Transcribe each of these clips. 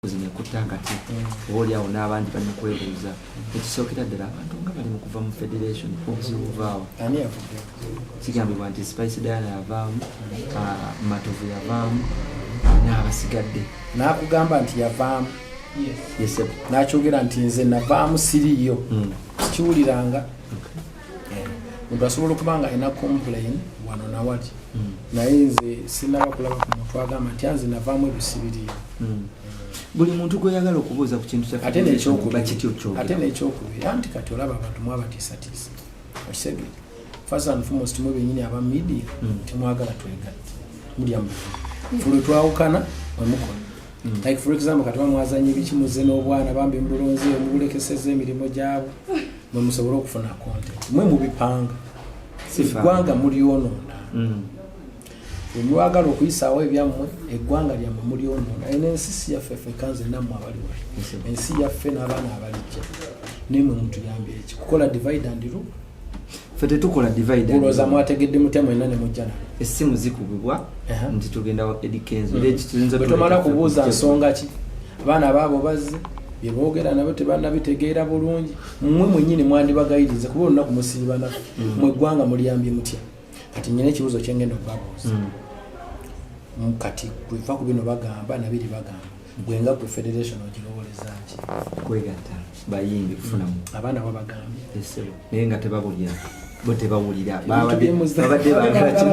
Zino ekutta akati oba oliawo n'abandi bali mukwebuuza. Ekisookera ddala, abantu nga bali mu kuva mu federation, obuzibu buvaawa? Ani yavudde? Kigambibwa nti Spice Diana yavaamu, Matovu yavaamu, n'abasigadde. N'akugamba nti yavaamu? Yes. N'akyogera nti nze navaamu, siriiyo? Sikiwuliranga. Muntu asobola okuba nga alina complain wano nawali, naye nze sinaba kulaba ku muntu agamba nti anze navaamu, ebisibiriyo. Buli muntu gweyagala okubuuza ku kintu kya Ate federation, nekyokubiri bakityo kyogera. Ate nekyokubiri, anti kati olaba abantu mwabatiisatiisa, okisegere? First and foremost, mwe benyini aba media temwagala twegatte, mulya mubuvuyo. Fulwe twawukana mwemukola. Like for example, kati bamwazanye biki, muze n'obwana bambi mubulonze, mubulekeseza emirimu gyabwe, mwe musobole okufuna content, mwe mubipanga. Sifa. Eggwanga mulyonoona. Bwemwagala okuyisaawo ebyammwe, eggwanga lyammwe mulyonoona. Eno ensi si yaffe ffekka, nze nammwe abali wano. Ensi yaffe n'abaana abalijja. Nemwe mutuyambye eki? Kukola divide and rule. Ffe tetukola divide and Kulowooza rule. Mwategedde mutya mwenna ne mujja nabo? Essimu zikubibwa nti tugenda wa Eddy Kenzo. Era ekyo tuyinza Bwe tomala tuleeta kubuuza ffe. nsonga ki, abaana baabo bazze bye boogera nabo tebannabitegeera bulungi. Mmwe mwennyini mwandibagayirize kuba olunaku musiiba naffe. Mwe eggwanga muliyambye mutya? Kati nyina ekibuuzo kyengenda okubabuuza. Kati kweva ku bino bagamba nabiri bagamba, gwe nga gwe federation ogirowooleza ki? Kwegatta bayimbi kufunamu. Abaana babagambye? Esebo, naye nga tebabulira, bo tebawulira. Ebintu Babadde baagala ki?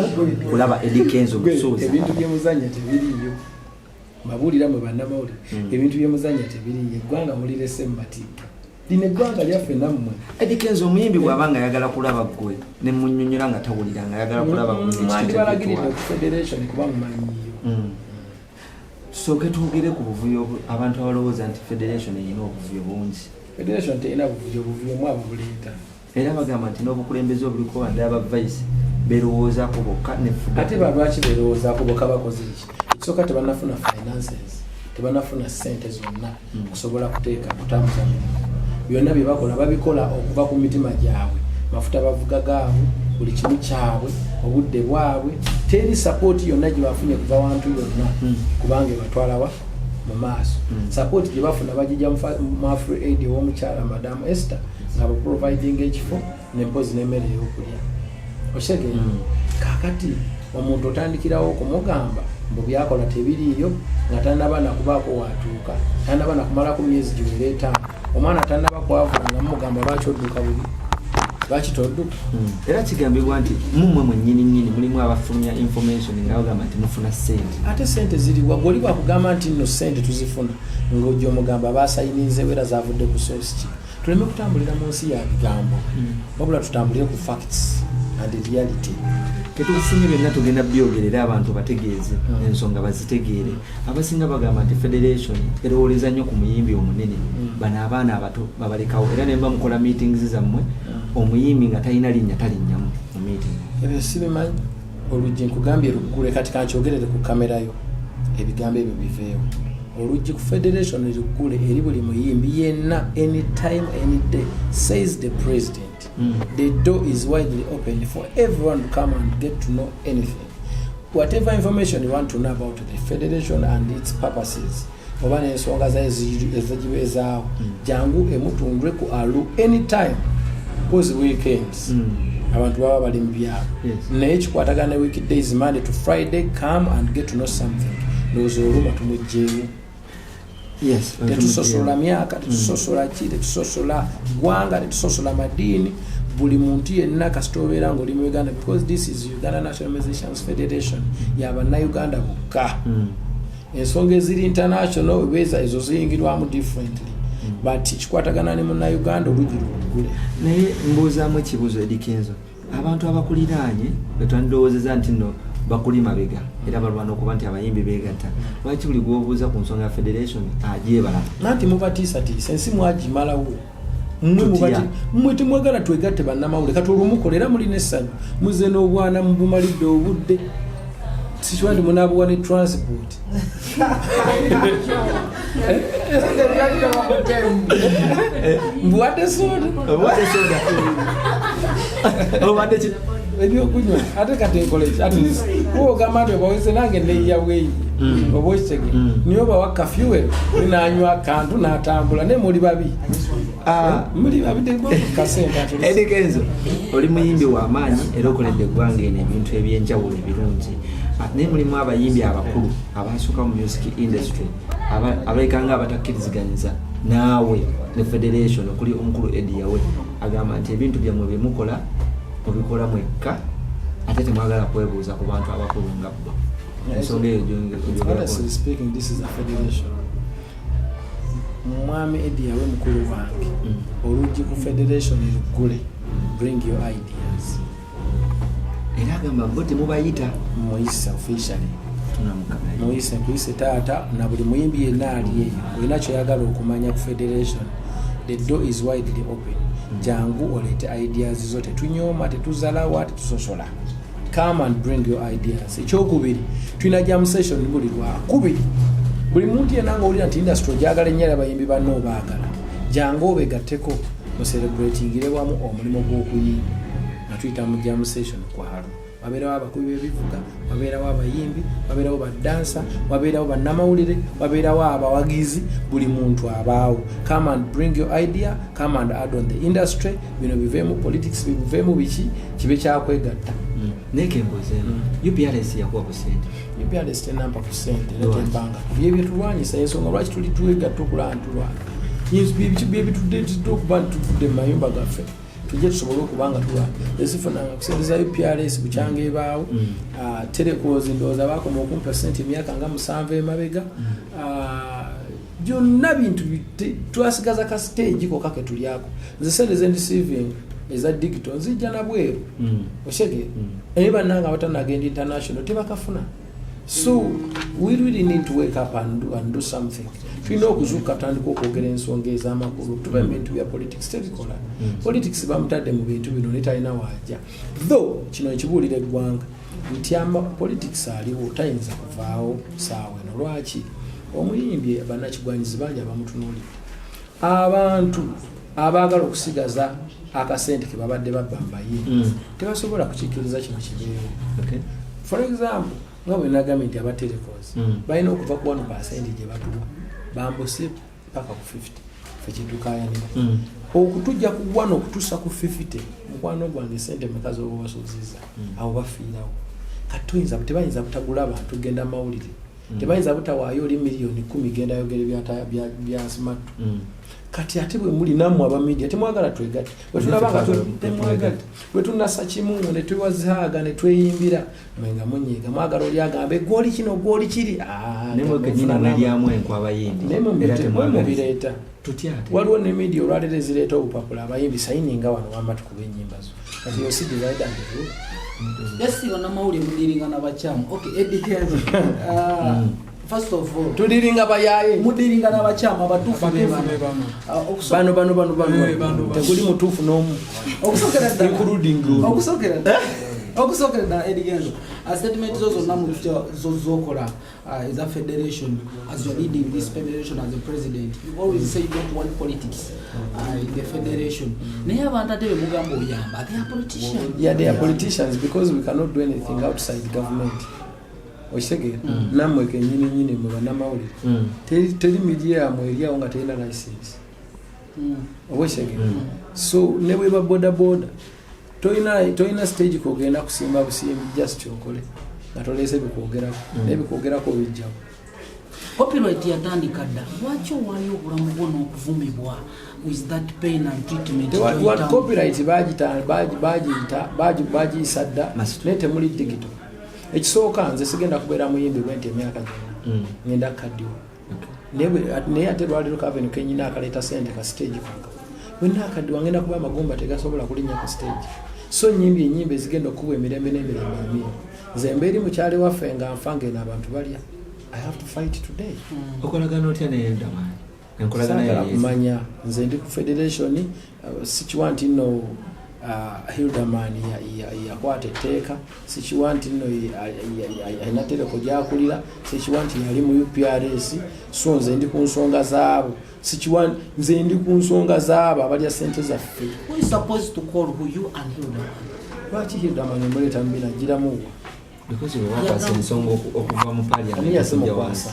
Kulaba Eddy Kenzo Gwe, musuuza. Ebintu byemuzanya tebiriiyo, mabuulira mwe bannamawulire. Ebintu byemuzanya tebiriiyo, eggwanga mulirese mu matigga. Lino eggwanga lyaffe nammwe. Eddy Kenzo, omuyimbi bw'aba nga ayagala kulaba ggwe ne munnyonnyola nga tawulira, nga ayagala kulaba ggwe, ekityo Mwandibalagiridde tekitwala. ku federation kuba mumanyiiyo. Tusooke twogere ku buvuyo abantu abalowooza nti federation erina obuvuyo bungi. Federation terina buvuyo, buvuyo mwabo buleeta. Era bagamba nti n'obukulembeze obuliko wadde aba vice berowoozaako bokka nefuga. Ate balwaki berowoozaako bokka? Bakoze eki? Ekisooka, tebannafuna finances, tebannafuna ssente zonna kusobola kuteeka kutambuza mirimu. Byonna bye bakola babikola okuva ku mitima gyabwe, mafuta bavuga gaabwe, buli kimu kyabwe, obudde bwabwe. Teri support yonna gye bafunye kuva wantu yonna, kubanga ebatwalawa mu maaso? Support gye bafuna bagijja mu Afri Aid ew'omukyala Madamu Esther, nga baprovidinga ekifo nempozi n'emmere ey'okulya, okitegeera? Kakati omuntu otandikirawo okumugamba mbu byakola tebiriiyo nga tanaba nakubaako watuuka, tanaba nakumalako myezi giwera 5, omwana tanaba kwavula, nga mumugamba lwaki odduka bubi, lwaki todduka? Era kigambibwa nti mumwe mwennyini nnyini mulimu abafulumya information nga bagamba nti mufuna ssente. Ate sente ziriwa? Gwoli bwakugamba nti nno sente tuzifuna, ngaojja omugamba basayininzewo era zavudde ku source ki? Tuleme kutambulira mu nsi ya bigambo, wabula tutambulire ku facts and reality. Tetukufunye byonna, tugenda byogerera abantu bategeeze ensonga bazitegeere. Abasinga bagamba nti federation erowooleza nnyo ku muyimbi omunene, bano abaana abato babalekawo. Era nemba mukola meetings zammwe, omuyimbi nga talina linnya talinnyamu mu meeting. Ebyo sibimanyi. Oluggi nkugambye luggule. Kati kankyogerere ku kamerayo, ebigambo ebyo biveewo. Oluggi ku federation luggule eri buli muyimbi yenna, anytime, any day, says the president. The door is widely open for everyone to come and get to know anything, whatever information you want to know about the federation and its purposes oba n'ensonga zayo ezigibeezaawo. Jangu emutundwe ku alu anytime, cause weekends abantu baba bali mu byalo, naye kikwatagana ne weekdays, Monday to Friday. Come and get to know something. Ndowooza oluma tumugjeewo. Tetusosola myaka, tetusosola ki, tetusosola ggwanga, tetusosola madiini. Buli muntu yenna kasita obeera nga oli mu Uganda, because this is Uganda National Musicians Federation, yabannayuganda bokka. Ensonga eziri international beeza ezo ziyingirwamu differently, but kikwatagana ne munnayuganda, oluggi luggule. Naye mbuuzaamu ekibuuzo, Eddy Kenzo, abantu abakuliraanye betwandirowoozeza nti nno bakuli mabega era balwana okuba nti abayimbi beegatta, lwaki buli gwobuuza ku nsonga ya federation agyebalama? Nanti mubatiisatiisa, ensi mwagimalawo. Mmwe Tutya. Mmwe temwagala twegatte, bannamawule. Kati olumukola era mulina essanyu, muze n'obwana mubumalidde obudde, sikiwa nti munaabuwa ne transport. Mbuwadde soda. Obadde soda, obadde ki? Ebyokunywa. Ate kati nkola ki? At least kuba ogamba nti obaweze, nange neyiya bweyi. Oba okitegeera? Niye obawa kafuel, nanywa akantu n'atambula, naye muli babi. Ah. Muli babi kasente ati. Eddy Kenzo, oli muyimbi w'amaanyi era okoledde eggwanga eno ebintu ebyenjawulo ebirungi. Ah, naye mulimu abayimbi abakulu abasooka mu music industry abaleka nga abatakkiriziganyisa naawe ne federation, okuli omukulu Eddy Yawe, agamba nti ebintu byammwe byemukola mubikola mwekka, ate temwagala kwebuuza ku bantu abakulu nga bo. Ensonga eyo Honestly speaking, this is a federation. Mwami Eddy Yawe mukulu wange. Oluggi ku federation luggule, bring your ideas. Era agamba bo temubayita. Muyise officially. Tunamukamera. Muyise, nkuyise taata, na buli muyimbi yenna ali eyo olina kyoyagala okumanya ku federation, the door is widely open. Jangu oleete ideas zo. Tetunyooma, tetuzalawa, tetusosola. Come and bring your ideas. Ekyokubiri, tulina jam session buli lwakubiri. Buli muntu yenna nga owulira nti industry ogyagala ennyo, abayimbi banno obaagala, jangu obegatteko, mucelebratingire wamu omulimu gw'okuyimba nga tuyita mu jam session. Kwalo wabeerawo abakubi b'ebivuga, wabeerawo abayimbi, wabeerawo badansa, wabeerawo bannamawulire, wabeerawo abawagizi, buli muntu abaawo. Come and bring your idea, come and add on the industry. Bino biveemu politics, biveemu biki, kibe kyakwegatta. Naye kembuuzeemu, UPRS yakuwa ku sente? UPRS tenampa ku sente era Lwaki? tempanga byebye tulwanyisa. Ensonga lwaki tuli twegatta okulaba ntulwana byebitudde okuba nti tutudde mu mayumba gaffe, tujje tusobole okuba nga tulwana. Esifunanga ku sente za UPRS bukyanga ebaawo. Ah, telecos ndowooza bakoma okumpa sente emyaka nga 7 emabega. Ah, byonna bintu twasigaza ka stage kokka ketulyako. Nze sente zendeceiving eza digital nzijja nabweru. Oshege naye bannange abatanagenda international tebakafuna. So we really need to wake up and do something. Tulina okuzuuka tutandika okwogera ensonga ez'amakulu, tuve mu bintu bya politics. Tebikola. Politics bamutadde mu bintu bino ne talina waajja. Though kino nkibuulira eggwanga nti ama politics aliwo tayinza kuvaawo saawa eno. Lwaki omuyimbi bannakigwanyizi bangi abamutunuulidde, abantu abaagala okusigaza akasente ke babadde babba mu bayimbi tebasobola kukikkiriza kino kibeewo. For example, nga bwe nagambye nti aba telecos balina okuva ku 1% gye batuwa bambuse paka ku 50, fe kyetukayanira. Okutujja ku 1 okutuusa ku 50, mukwano gwange, sente meka zoba wasuuziza? Awo bafiirawo. Kati toyinza, tebayinza butagula bantu genda mawulire. Tebayinza butawaayo oli miliyoni 10 genda ayogere byansimattu. Kati ate bwe muli nammwe aba media temwagala twegatte. Bwe tunabanga temwagala, bwe tunasa kimu ne twewazaaga ne tweyimbira, mwe nga munyiiga, mwagala oli agambe gwoli kino gwoli kiri. Ah, Nemwe kenyini mweryamu enkwa abayimbi. Naye mwe Era temwagaliza. mubireeta. Tutya ate? Waliwo ne media olwaleero ezireeta obupapula, abayimbi sayininga wano wamba tukuba ennyimba zo. Kati yo si divide and rule? Yes, bannamawulire mudealinga n'abakyamu. Okay, Eddie Kenzo, first of all, Tudealinga bayaaye. Mudealinga n'abakyamu, abatuufu be Abatuufu be bano. bano. Ah, Bano bano bano bano. Eh, bano, bano. Tekuli mutuufu n'omu. Okusookera ddala, Including you. okusookera ddala, Eddie Kenzo, statement zo zonna mu zo zokola eza federation, as you're leading this federation as a president, you always say you don't want politics in the federation. Naye abantu ate bemugamba oyamba, they are politicians. Yeah, they are politicians because we cannot do anything outside government. Okitegeera? Nammwe kenyini nyini mwe bannamawulire, teri media yammwe eri awo nga terina license. Oba okitegeera? So ne bweba boda boda, tolina stage kogenda kusimba busimbi, just okole nga toleese bikwogerako. Naye bikwogerako bijjawo. Copyright yatandika dda. Lwaki owaayo obulamu bwo n'okuvumibwa with that pain and treatment gy'oyitamu? Copyright bagiyisa dda. Masitu. Naye temuli digital. Ekisooka, nze sigenda kubeera muyimbi bwe nti emyaka gyonna. Ngenda kukaddiwa. Naye ate lwaliro kaveno kenyina akaleeta sente ka stage kanka, bwenna akaddiwa ngenda kuba amagumba tegasobola kulinnya ku stage. So nyimbi enyimba ezigenda okubwa emirembe n'emirembe amiina. Nze mbeeri mukyali waffe nga nfa ngeno abantu balya. I have to fight today. Okolagana otya ne Hilderman? Enkolagana Saagala yaye? kumanya. Nze ndi ku federation. Sikiwa nti nno Hilderman yakwata etteeka, sikiwa nti nno alina tereko gyakulira, sikiwa nti yali mu UPRS. So nze ndi ku nsonga zaabo, sikiwa. Nze ndi ku nsonga zaabo abalya sente zaffe. Who is supposed to call who, you and Hilderman? Lwaki Hilderman omuleeta mubina giramuwa? Because bwe bakwasa ensonga okuva mu Ani parliament okujja yazimukwasa? wansi.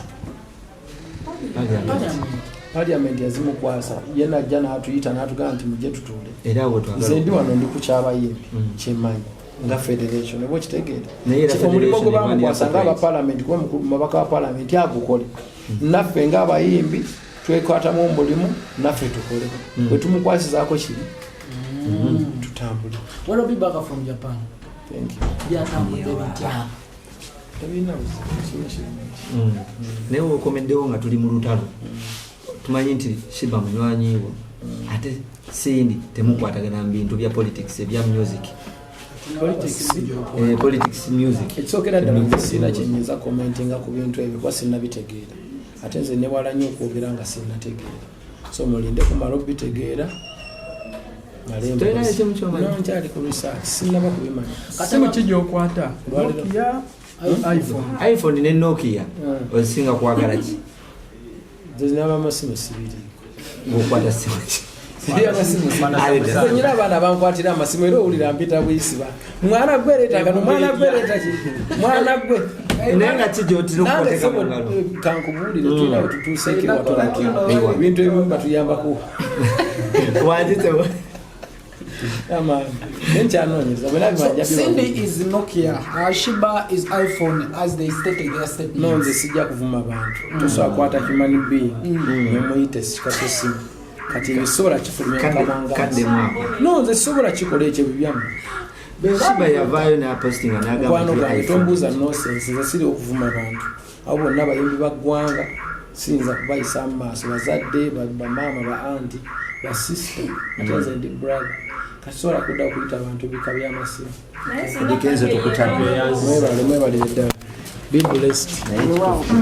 Parliament. Parliament yazimukwasa, ye najja n'atuyita n'atugamba nti mujje tutuule. Era awo twagala Nze ndi wano, ndi ku kyabayimbi, kyemmanyi nga federation, oba okitegeera? Naye era Omulimu federation gwe bamukwasa erwanira nga aba copyright. parliament, kuba mubaka wa parliament agukole. Naffe ng'abayimbi twekwatamu omulimu, naffe tukole. Bwe tumukwasizaako kiri, tutambule. Well, be back from Japan. Thank you. Byatambudde bitya? Tebirina buzibu, kimu kirungi. Naye weokomeddewo nga tuli mu lutalo, tumanyi nti Sheebah munywanyi wo, ate Cindy temukwatagana mu bintu bya politics ebya music. Politics. Politics music. Ekisookera ddala, nze sirina kyenyinza commentinga ku bintu ebyo kuba sinnabitegeera, ate nze newala nnyo okwogera nga sinnategeera, so mulinde kumala obitegeera. Male Tolina emboozi. ekimu ky'omanyi? No, nkyali ku research, sinnaba kubimanya. Simu ki gyokwata? Lwaliro. Nokia, iPhone? iPhone ne Nokia, osinga kwagala ki? Nze zinaba amasimu sibiri. Ngaokwata simu ki? Siri amasimu. Nze nyina abaana bankwatira amasimu, era owulira mpita buyisiba, mwana gwe leeta kano, mwana gwe leeta ki, mwana gwe. Naye nga ki gyotira Nange okukoteeka sebo, mu ngalo? Kankubuulire, tulina we tutuuseeko ewatono. Ewa. Ebintu ebimu batuyambako. Wangi. Amaani nenkyanoonyereza bwe nabimanya. So Cindy is Nokia, Sheebah is iPhone, as they stated their statement. No, nze sijja kuvuma bantu. Tosobola kwata human being nemuyita ekika kyessimu. Kati ebyo sobola kifulumya mukamwa. Kaddemu ako. No, nze sobola kikola ekyo bibyamu. Sheebah yavaayo n'apostinga n'agamba Mukwano nti gwange, iPhone. tombuuza nonsense. Nze siri okuvuma bantu abo bonna abayimbi ba ggwanga, siyinza kubayisa mu maaso. Bazadde, bamaama, ba auntie, basisita, ate nze ndi brother, kati sobola kudda okuyita abantu bika by'amasimu. Eddy Kenzo tukutadde. Mwebale, mwebalire ddala. Be blessed. Naye kituufu.